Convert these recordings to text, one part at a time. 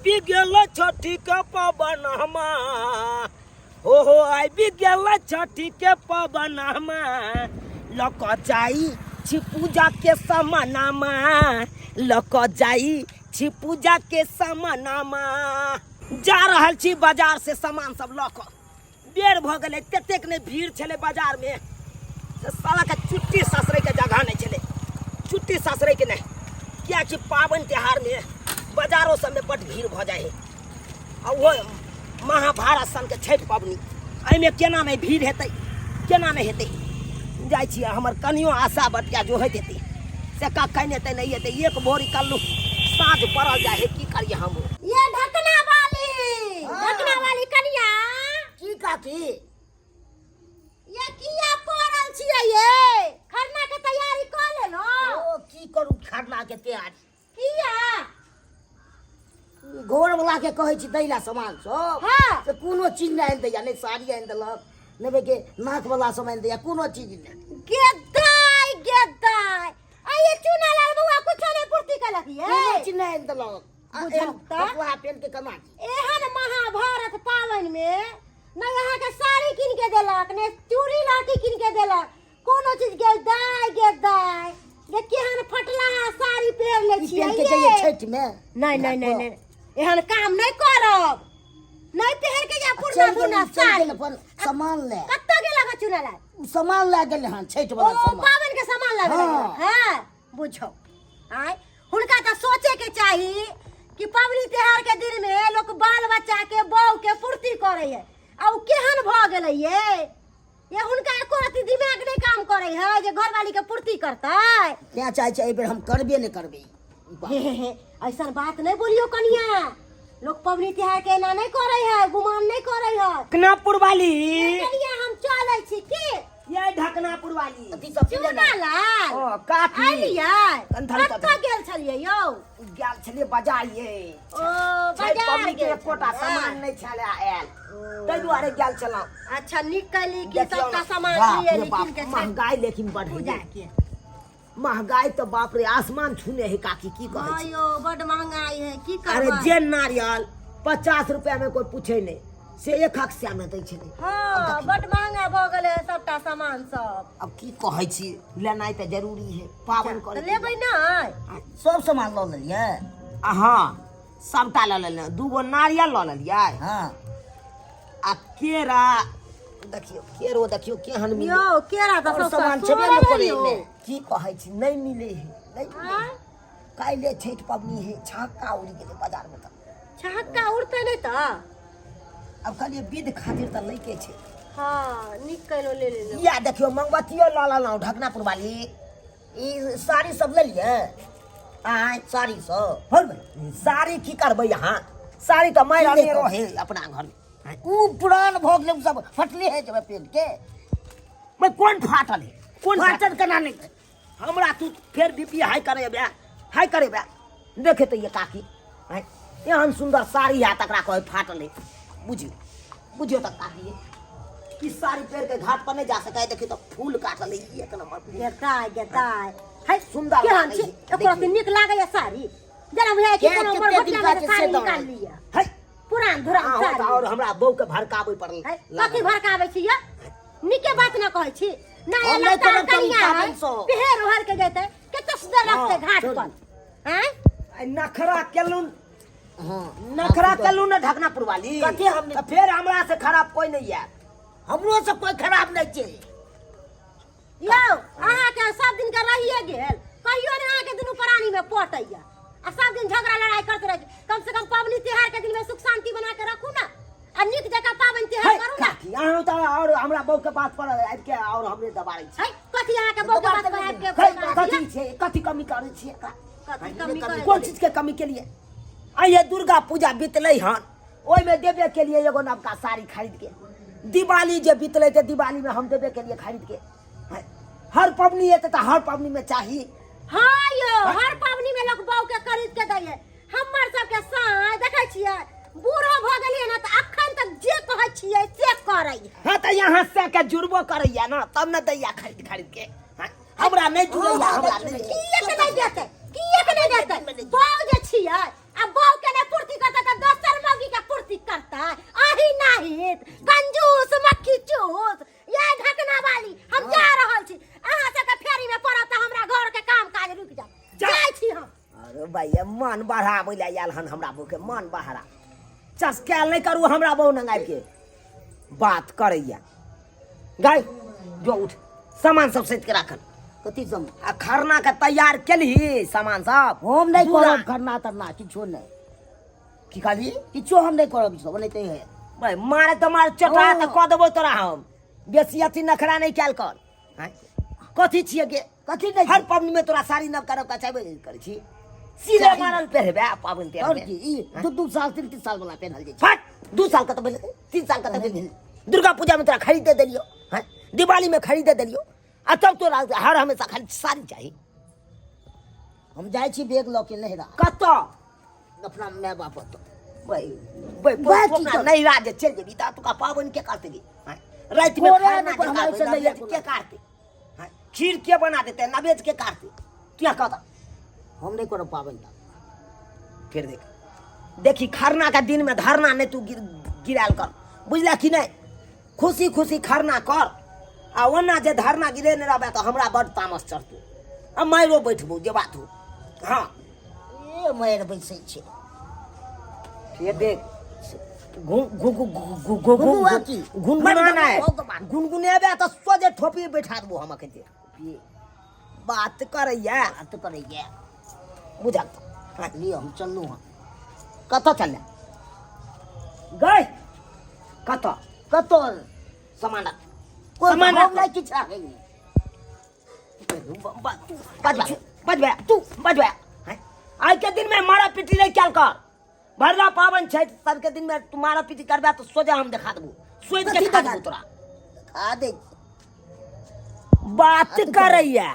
आबि गेल छठि के पवनमा, हो हो आबि गेल छठि के पवनमा, लऽ कऽ जाइ छी पूजा के समानमा, लऽ कऽ जाइ छी पूजा के समानमा। जा रहल छी बाजार से सामान सब लऽ कऽ। बेर भऽ गेलै, ततेक नहि भीड़ छलै बाजारमे से सालाके चुट्टी ससरैके जगह नहि छलै, चुट्टी ससरैके नहि, किएकि पाबनि तिहारमे बाजारो सबमे बड्ड भीड़ भऽ जाइ हइ। आ ओहो महाभारत सनके छठि पबनी, एहिमे केना नहि भीड़ हेतै, केना नहि हेतै। जाइ छियै, हमर कनियो आशा बतिया जो होइत हेतै से कखन एतै नहि एतै। एक भोर निकललहुँ, साँझ पड़ल जाइ हइ, की करियै हम। ये ढकना वाली, ढकना वाली कनिया। की काकी? ये किया पड़ल छियै ये? खरना के तैयारी कऽ लेलहुँ? ओ की करू खरना के तैयारी? किया? घर वाला के कहै छी दै ला सामान सब। हाँ। से कोनो चीज नहि आनि दैया, नहि साड़ी आनि देलक, नहि के नाक वाला सब आनि दैया, कोनो चीज नहि। गे दाय, गे दाय, आ ये चूना लाल बौआ कुछो नहि पूर्ति केलक ये? कोनो चीज नहि आनि देलक। आ बुझल एहन तऽ? कपड़ा पेन के केना की? एहन महाभारत पाबनि में नहि अहाँके साड़ी कीन के देलक, नहि चूड़ी लहठी कीन के देलक, कोनो चीज। गे दाय, गे दाय, गे केहन फटलाहा साड़ी पहिर ले ई छियै पेन के ये? जइयै छठि में? नहीं, नहीं, नहीं, नहीं, एहन काम नहीं करब, नहीं पहिर के जा पुरना चलि धुना गेल, चलि साड़ी। गेल अपन सामान ले। कतऽ गेलक हँ चुना लाल? उ सामान लए गेल हन, छठि वाला ओ सामान। पाबनि के सामान लए गेल। हाँ। हँ, बुझो आय, हुनका तऽ सोचे के चाही कि पबनी त्योहार के दिन में लोक बाल बच्चा के बहू के पूर्ति करे है, आ उ केहन भऽ गेलै ये? ये हुनका एको रत्ती दिमाग नहीं काम करे है जे घरवाली के पूर्ति करतै। तें चाहै छै एहि बेर हम करबे नहि करबै ई बात। हे हे हे, ऐसन बात नहीं बोलियो कनिया, लोग पबनी त्योहार के एना नहीं करे है, गुमान नहीं करे है। ढकनापुर वाली। कनिया, हम चलै छी की? ये ढकनापुर वाली। अथी सब पीले चूना ने। लाल। ओ काकी। आइलियै? कंधल कतऽ कतऽ? गेल छलियै यौ? गेल छलियै बाजार ये। ओ छठि बाजार पबनी के गेल एकोटा छलियै। सामान नहि छलै आयल, ताहि दुआरे गेल छलहुँ। अच्छा, नीक कैली कि देखियौ सबटा ने, सामान बाप लिए रे बाप, कीन के छठि महंगाई लेकिन बढ़ पूजा के। महंगाई तऽ बाप रे आसमान छूने है काकी, की कहै छी। हाँ यौ, बड महंगाई है, की अरे करबै। जे नारियल 50 रुपया में कोई पूछे नहीं, से एक हक सए में दै छलै। हाँ, बड महंगा भऽ गेलै है सबटा सामान सब। अब की कहै छी, लेनाइ तऽ जरूरी है पाबनि तऽ करे। लेबै नहि? सब सामान लऽ लेलियै? हाँ, सबटा लऽ लेलियै। दूगो नारियल लऽ लेलियै। हाँ। आ केरा देखियौ, केरो देखियौ केहन मिलै। यौ केरा तऽ और सब सामान सस्तो छेबे नहि रहै करै यौ। एहिमे। की कहै छी, नहि मिलै है, नहि मिलै है। आँय? काल्हि छठि पबनी है, छक्का उड़ि गेलै बाजारमे तऽ। छक्का उड़तै नहि तऽ? अब कहलियै विध खातिर तऽ लैके छै। हाँ, नीक कैलो ले लेलहुँ। इएह देखियौ, मोमबत्तियो लऽ लेलहुँ। ढकनापुर वाली, ई साड़ी सब लेलियै? आँय, साड़ी सब? हर भाई। साड़ी की करबै अहाँ, साड़ी तऽ मारि की अनेरो लेबै? है अपना घरमे। उ पुरान भऽ गेलै, उ सब फटले है जब पेन के। मैं कोन फाटल है, कोन फाटल केना नहि? हमरा तू फेर बीपी हाई करे बे, हाई करे बे। देखे तऽ ये काकी, आँय, एहन सुन्दर साड़ी है तकरा कहै फाटल है। बुझियौ, बुझियौ तऽ काकी, ई साड़ी पहिर के घाट पर नहीं जा सकै है। देखियौ तऽ फूल काटल है, ई एक नंबर फूल। गेताय, गेताय, है सुन्दर केहन लागै छी छै, एको देखियौ। रत्ती नीक लागैया साड़ी? जेना बुझाइ कि के कोनो कते मरघटिया दिन मे का साड़ी छै से निकाल दौड़ै। लिअ। है पुरान धुरान अहाँ तऽ साड़ी। आओर हमरा बहू के भड़काबै पड़ल। है, कथी भड़काबै छी यौ? नीके बात न कहै छी ना। हम एला नहि तार करब तऽ कनिया है, पाबनि सब। पेहर ओहर के जेतै, कते सुन्दर लगतै हाँ, घाट छोड़ू। पर। आँय? आइ नखरा केलहुँ। हाँ। नखरा केलहुँ ने ढकनापुर वाली। कथी हम नहि- तऽ फेर हमरा से खराब कोई नहीं आयत। हमरो से कोई खराब नहीं छै। यौ, अहाँके सब दिन के रहिए गेल, कहियो ने अहाँके दुनू प्राणी में पटैया आ सब दिन झगड़ा लड़ाई करते रहै छी। कम से कम पबनी त्योहार के दिन में सुख शांति बना के रखू ना, आ नीक जकाँ पाबनि त्योहार है, करू ना। काकी, अहाँ तऽ आओर हमरा बहू के बात पर आबि के आओर हमरे दबाड़ै छी। है, कथी अहाँके बहू के बात पर आबि के है, दबाड़ै कथी छी? छै, कथी कमी करै छियै एकरा? कथी कमी करै कोन छी? चीज के कमी के लिए? आइए दुर्गा पूजा बीतलै हन, ओहिमे देबे के लिए एगो नवका साड़ी खरीद के। दिवाली जे बीतलै तऽ दिवालीमे हम देबे के लिए खरीद के। है, हर पबनी एतै तऽ हर पबनीमे चाही। हाँ यौ, हर पबनी में लोग बहू के खरीद के दैये। हमर सबके साँय देखै छियै, बूढ़ो भऽ गेलियै ने तऽ अखन तक जे कहै छियै से करै। हाँ तऽ यहाँ से के जुड़बो करैया ना, तब ने दैया खरीद खरीद के। हाँ, हमरा नहि जुड़ैया, हमरा नहि। किएक नहि देतै? किएक नहि देतै? बहू जे छियै आ बहू के नहि पूर्ति करतै तऽ मन बढ़ाबै लए आयल हन हमरा बहूके मन बढ़ा चस्कायल नहि करू हमरा बहू नंग आबिके बात करैया गाय जो उठ सामान सब सैत के राखल कथी सब आ खरना के तैयार केलही सामान सब हम नहि दूरा। करब खरना तरना किछो नहि की कहली किछो हम नहि करब सब ओनाहिते है भाई मारे तऽ मार चटा तऽ कऽ देबो तोरा हम बेसी अथी नखरा नहि कयल कर आँय? कथी छियै गे कथी नहि हर पबनी में तोरा साड़ी नवका नवका चाहबे करै छी सीधे चाही। मारल पहिरबे पाबनि तिहार और में की ई दू दू साल तीन तीन साल वाला पेन्हल जाइ छै फट 2 साल का तऽ भेल 3 साल का तऽ भेल दुर्गा पूजा में तोरा खरीद दे देलियो हैं दिवाली में खरीद दे देलियो आ तब तोरा हर हमेशा खाली साड़ी चाही हम जाइ छी बैग लऽ के नहिरा कतऽ अपना माय बाप ओतऽ भाई भाई बात की अपना कर? नैहरा जे चलि जेबी तऽ तुका पाबनि के करतै गे हैं? राति में कोरे खाना नहि जे पर हमरा करबै, ओहिसँ नहि नवेद के काटतै हैं? खीर के बना देतै नवेद के काटतै तू यहाँ कहता हम नहि करब पाबनि ताबनि फिर देख देखी खरना के दिन में धरना नहीं तू गिरायल कर बुझला कि नहीं खुशी खुशी खरना कर आ ओना जे धरना गिरे नहीं रहबे तो हमरा बड़ तामस चढ़तौ आ मारो बैठबो जे बात हो हाँ ए मारि बैसै छै फिर देख घुघुआ की? गुनगुनाना है भगवान। गुनगुनेबे तऽ सोझे ठोपी बैठा देबो हम अखन बात करैया बात करैया बुझल तऽ लिअ हम चललहुँ हँ कतऽ चलले गए कतऽ कतऽ सामान राख कोइ सामान हम राख नहि किछु राखै बजबा बजबा तू बजबा आइ के दिन में मारा पीटी नहीं कयल कर भरला पावन छठि सबके दिन में तू मारा पीटी करबे तो सोझा हम देखा देबो सोचि के कथी खा देखा देबो तोरा खा दे बात करैया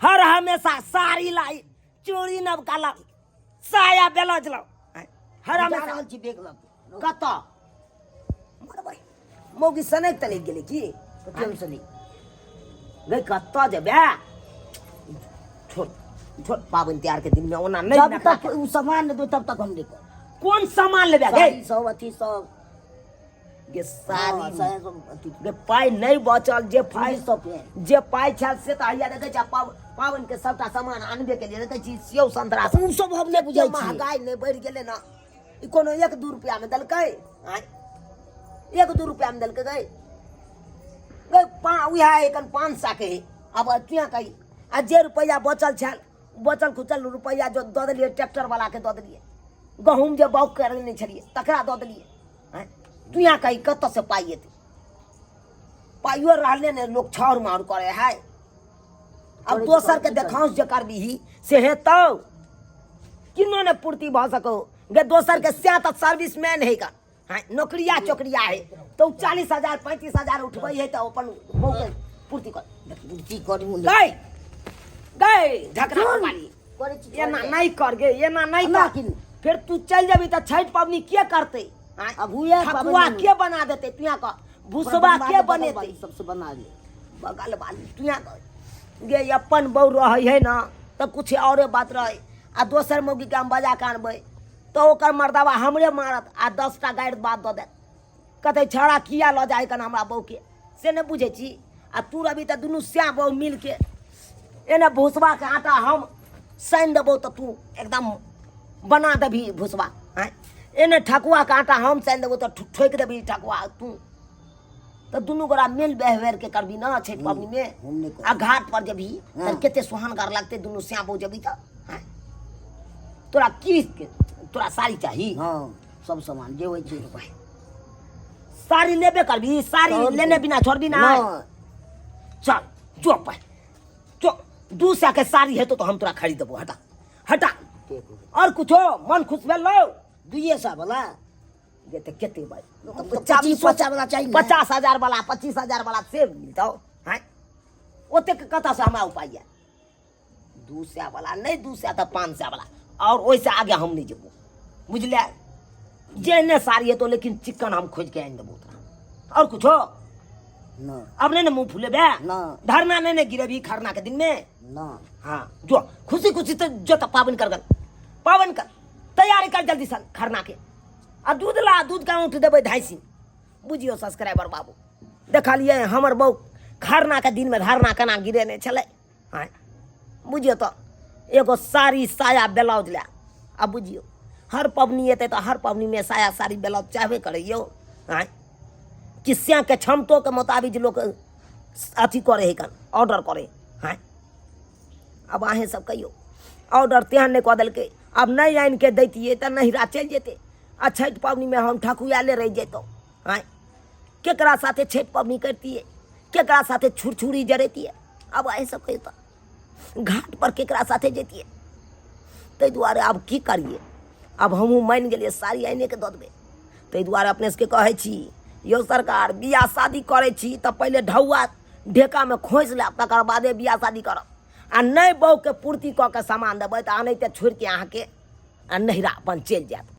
हर हमेशा साड़ी लाई चूड़ी नवका लाउ साया ब्लाउज लाउ हर जा हमेशा रहल छी बैग लऽ के कतऽ मरबै मौगी सनकि तनकि गेलै की कथी हम सनी गई कतऽ जेबै छोड़ छोड़ पाबनि तिहार के दिन में ओना नहीं जब नखरा तक उ सामान नहि देबै तब तक हम नहि करब कोन सामान लेबै गई साड़ी सब अथी सब गे हाँ, साड़ी साया सब अथी गे पाइ नहि बचल जे पाइ चूड़ी सब पेन जे पाइ छल से तऽ हैया देखै छी पाबनि के सबटा सामान आनबे केलियै देखै छी सेव संतरा सब उ सब हम नहि बुझै छी महगाई नहि बढ़ि गेलै ने ई कोनो एक दू रुपया में देलकै आँय एक दू रुपया में देलकै गई गई पा उएह एखन 500 के है आब किया कही आ जे रुपैआ बचल छल बचल खुचल रुपैआ जो दऽ देलियै ट्रैक्टर वाला के दऽ देलियै गहूँम जे बाउग करेने छलियै तकरा दऽ देलियै आँय तू यहाँ कही कतऽसँ पाइ एतै पाइयो रहले ने लोक छाउर माउर करे है अब करै छै दोसर के तऽ की देखाउस जे करबीही से हेतौ किनो ने पूर्ति भऽ सको गे दोसर के सएह तऽ सर्विस मैन है का हाँ नौकरिया चौकरिया है तो 40,000 35,000 उठबै है तऽ अपन बहू के पूर्ति कर पूर्ति करू गई गई झगड़ा वाली करै छी एना नहि कर गे एना नहि हमरा कर की? फिर तू चल जेबी तऽ छठि पबनी के करतै आँय? अब हुए ठकुआ के बना देतै तू यहाँ कह भुसबा के बनेतै सबसे बना ले बगल वाली तू यहाँ कह गे अपन बहू रहै है ना तऽ कुछ औरे बात रहै आ दोसर मौगीके हम बजा कऽ आनबै तऽ ओकर मर्दाबा हमरे मारत आ 10टा गारि बात दऽ देत कहतै छौड़ा किया लऽ जाइ कन हमरा बहूके से नहि बुझै छी आ तू रवि तऽ दुनू स्या बहू मिलके एने भुसबाके आटा हम सानि देबौ तऽ तू एकदम बना देबही भुसबा आँय एने ठकुआके आटा हम सानि देबौ तऽ ठोकि देबही ठकुआ तू तऽ दुनू गोरा मिल व्यवहार के करबी ना छठि पबनीमे हम नहि करब। आ घाट पर जेबही तऽ हाँ। कते सोहानगर लगतै दुनू स्या बहू जेबही तऽ आँय तोरा की तोरा साड़ी चाही हाँ सब सामान जे होइ छै साड़ी लेबे करबी साड़ी तब लेने बिना छोड़बी ना नहि चल जो पाइ जो 200 के साड़ी हेतौ तऽ हम तोरा खरीद देबो हटा हटा और कुछो मन खुश भेल लो दुइए सए वाला ये तऽ कते भाइ तऽ 25 वाला चाही ने। 50,000 वाला 25,000 वाला से मिलतौ हैं ओतेक कतऽसँ हमरा उपाय यऽ 200 वाला नहि 200 तऽ 500 वाला और ओहिसँ आगे हम नहि जेबो बुझले जेहने साड़ी हेतौ लेकिन चिकन हम खोजि के आनि देबो तोरा और कुछो ना अब नहीं ना मुंह फुलेबे ना। धरना नहीं ने गिरेबी खरना के दिन में ना हाँ जो खुशी खुशी तो जो तो पावन कर गल पावन कर तैयारी कर जल्दी सन खरना के आ दूध ला दूध का ऊँट देबै धाइसी बुझियौ सब्सक्राइबर बाबू देखलियै हमर बहू खरना के दिन में धरना केना गिरेने छलै आँय बुझियौ तऽ एगो साड़ी साया ब्लाउज लए आब बुझियौ हर पबनी एतै तऽ हर पबनीमे साया साड़ी ब्लाउज चाहबे करै यौ। आँय, कि के क्षमतोके मोताबिक लोक अथी करै हइ कन ऑर्डर करै। आँय, आब अहेँ सब कहियौ, ऑर्डर तेहन नहि कऽ देलकै। आब नहि आनि कऽ दैतियै तऽ नहिरा चलि जेतै आ छठि पबनीमे हम ठकुआएले रहि जैतहुँ। आँय, केकरा साथे छठि पबनी करतियै, केकरा साथे छुरछुरी जरैतियै? आब अहेँ सब कहियौ तऽ घाट पर केकरा साथे जैतियै? ताहि दुआरे आब की करियै, आब हमहूँ मानि गेलियै, साड़ी आनिए कऽ दऽ देबै। ताहि दुआरे अपने सबके कहै छी यौ सरकार, बियाह शादी करै छी तऽ पहिले ढौआ ढेकामे खोसि लेब, तकर बादे बियाह शादी करब। आ नहि बहुके पूर्ति कऽ के सामान देबै तऽ आनैते छोड़िके अहाँके आ नहिरा अपन चलि जायत।